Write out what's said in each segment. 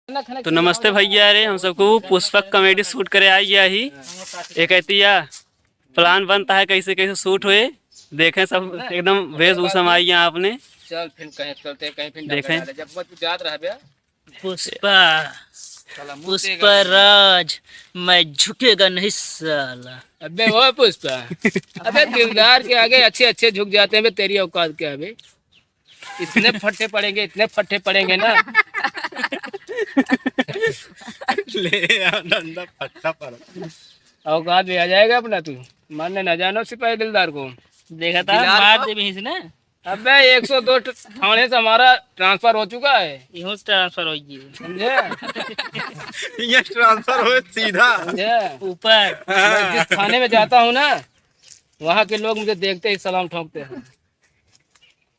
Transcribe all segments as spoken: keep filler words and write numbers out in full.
तो नमस्ते भैया, अरे हम सबको पुष्पा कॉमेडी शूट करे आई गया ही। एक ऐतिया प्लान बनता है कैसे कैसे शूट होए, देखें सब एकदम वेशभूषा में आई गया आपने। चल फिर कहीं चलते हैं, कहीं फिर देखें। जब मत तू जात रह बे। पुष्पा, साला मुंह पुष्पा तेगा। राज, मैं झुकेगा नहीं साला। अबे वो पुष्पा, अबे दिलदार के आगे अच्छे अच्छे झुक जाते हैं बे, तेरी औकात क्या है बे? इतने फट्टे पड़ेंगे, इतने फट्टे पड़ेंगे ना। ले यार, डंडा फट्टा पड़ा। औकात भी आ जाएगा अपना तू। मानने ना जानो सिपाही दिलदार को। देखा था, दिलदार मार को? दे भी इसने। अबे एक सौ दो ठ-, थाने से हमारा ट्रांसफर हो चुका है। इहों से ट्रांसफर हो गई। समझे? ये ट्रांसफर हो सीधा। समझे? ऊपर। मैं जिस थाने में जाता हूँ ना, वहाँ के लोग मुझे देखते ही सलाम ठोकते हैं।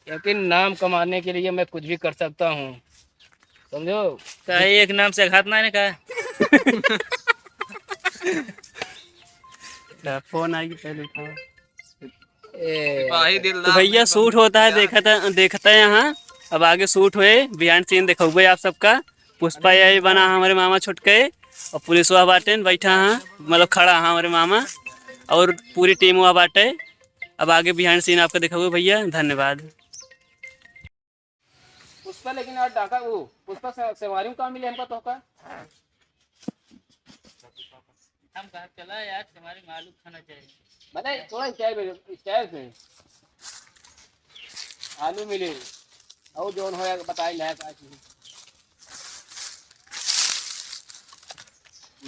लेकिन नाम कमाने के लिए मैं कुछ भी कर सकता हूँ, समझो? काहे एक नाम से घात ना ने का? फोन आई पहले फोन। ए, सिपाही तो दिलदार भैया नहीं शूट होता है, बहुत देखता, देखता है यहाँ। अब आगे शूट होए, behind scene दिखाऊंगे आप सबका। पुष्पा यही बना हमारे मामा छोटके और पुलिसवा बाटेन बैठा हाँ, मतलब खड़ा हाँ हमारे मामा और पूरी टीम वहाँ बाटे। अब आगे behind scene आपको दिखाऊंगे भैया, धन्यवाद। पुष्पा लेकिन यार डाका वो पुष्पा से, सेवारी में काम मिले हमका तो का। हम कहा चला यार तुम्हारे में आलू खाना चाहिए। भले थोड़ा स्टाइल में, स्टाइल से आलू मिले और जौन हो यार बताई ना का चीज।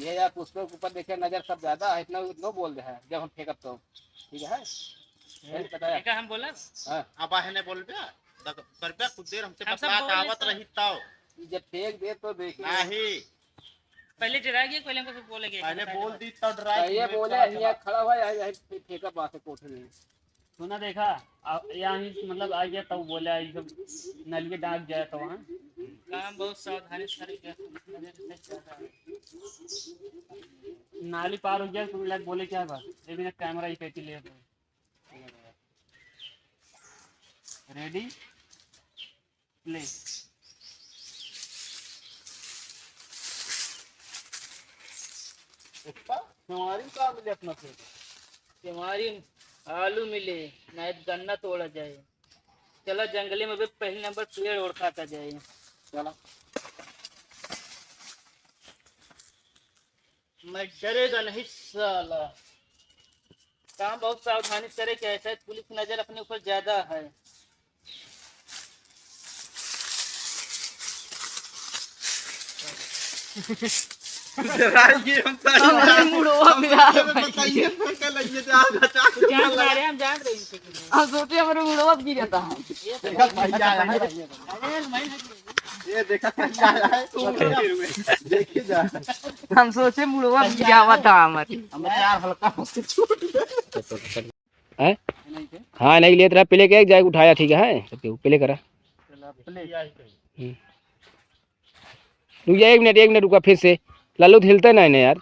ये यार पुष्पा के ऊपर देखिए नजर सब ज्यादा है, इतना उतना बोल दे है जब हम फेंकब तो ठीक है। ये बताया। देखा हम बोला। हाँ। अब आहे ने बोलबे, दक-, करबे कुछ देर हमसे हम सब बतला के बोल आवत लेता। रही तब। ये जब फेंक दे तो देखिए। नहीं। पहले डरा गया, पहले हमको बोले गया, पहले बता दे बोल बस। दी तब डरा तो ये गई, बोले, चला, ये चला। खड़ा हुआ है, यही फेंका बात है कोठरी में। सुना देखा, आ, यहाँ ही मतलब आ गया तब बोले, आई सब नलिए डाक जाए तो वहाँ। काम बहुत सावधानी से करेंगे। नाली पार हो गया, तुम लोग बोले क्या बात? ये बिना कैमरा ही पेटी ले तो। रेडी? ले। पप्पा, तुम्हारी का मिले अपना पेट? तुम्हारी आलू मिले, नहीं तो गन्ना तोड़ा जाए। चला जंगले में भी पहले नंबर पेड़ ओढ़ खाता जाए। चला। मैं डरेगा नहीं साला। काम बहुत सावधानी से करे, क्या है, शायद पुलिस की नजर अपने ऊपर ज्यादा है। डराइए हम तो। हमारे मुड़वा हम पे आ तो रहा है। बताइए तो क्या लगिए जा, जा, जा। जान रहे हैं, हम जान रहे हैं इनसे। हम सोचे हमारे मुड़वा पे गिरा था। ये तो देखा भैया आया है। अरे, मैं ये देखा भैया आया है, तो उड़ के हुए। देखिए जा। हम सोचे मुड़वा पे गिरा हुआ था हमारे। हम यार हल्का से छूट गया। हैं? हाँ, नहीं लेत रहा, पहले क्या जाए उठाया, ठीक है, हैं? सबके पहले करा। चला, पहले। हम्म। रुक जा, एक मिनट, एक मिनट रुका, फिर से। लालू तो हिलता नहीं ना यार।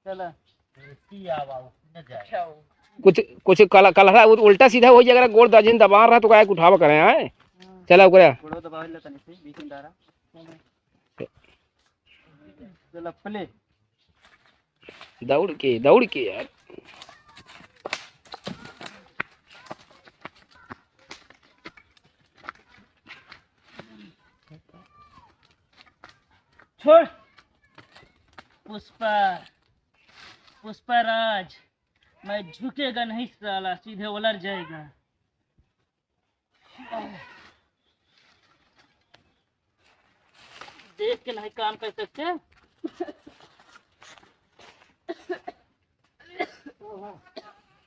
चला। कुछ, कुछ कल-, कलहरा उ-, उल्टा सीधा हो जाए, अगर गोड़ दर्जन दबा रहा तो क्या उठावा करें, हैं? हाँ। चला, ओकरा। गोड़ो दबावे ला तनी से, बीच में डारा। चला, play। दौड़ के, दौड़ के यार। छोड़। पुष्पा, पुष्पा राज, मैं झुकेगा नहीं साला, सीधे उलर जाएगा। देख के नहीं काम कर सकते।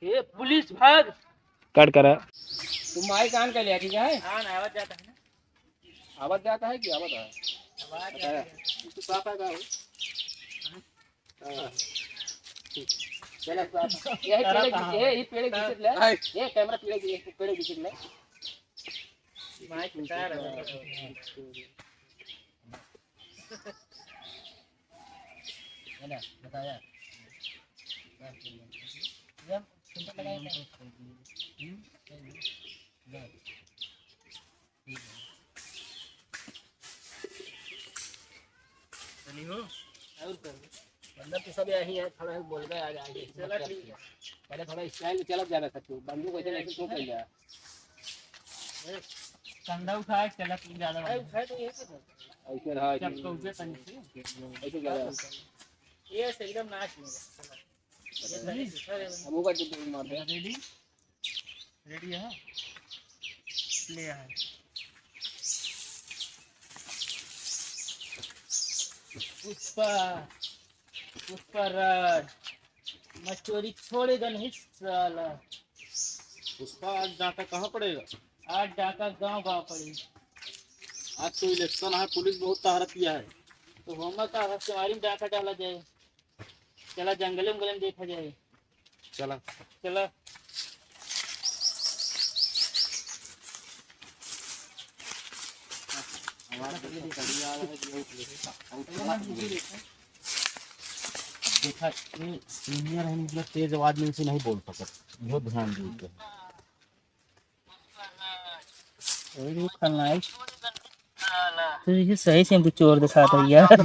ये पुलिस भाग। कट करा। तुम माइक on कर लिया, ठीक है? हाँ ना, आवाज जाता है ना। आवाज जाता है कि आवाज है? आवाज अच्छा जाता है। है। तो साफ आएगा वो। हाँ। चला, साफ। ये पेड़ खींच, ये, ये पेड़ खींच ले। ये कैमरा पेड़, ये पेड़ खींच ले। माइक बता रहा है। है ना? बताया। और कर। मतलब कि सब यही है, थोड़ा बोल गए आज, आज चला ठीक है। पहले थोड़ा स्टाइल चलत जाना था तू, बंदूक ऐसे ऐसे क्यों कर लिया? कंधा उठाए, चलत ज्यादा अरे, बंदूक। उठाए तो ये क्या था? ऐसे रहा, ऐसे चपका उठे तनी से। ऐसे ज्यादा। ये से एकदम नाच में। अब होगा जो तुम मार दे। रेडी? रेडी है? ले आए। पुष्पा, पुष्पा राज, मैं चोरी छोड़ेगा नहीं साला। पुष्पा, आज डाका कहाँ पड़ेगा? आज डाका गांव गांव पड़ेगा। आज तो इलेक्शन है, पुलिस बहुत तहरतिया है। तो होमा का हमारी में डाका डाला जाए। चला जंगले उंगले में देखा जाए। चला। चला। हमारा पहले भी बढ़िया आ रहा है, जो देखा, ये सीनियर है, मतलब, तेज आवाज में इनसे नहीं बोल सकत, बहुत ध्यान दीजिए। अरे, खलनायक। तो ये सही से हमको चोर दिखाता है यार।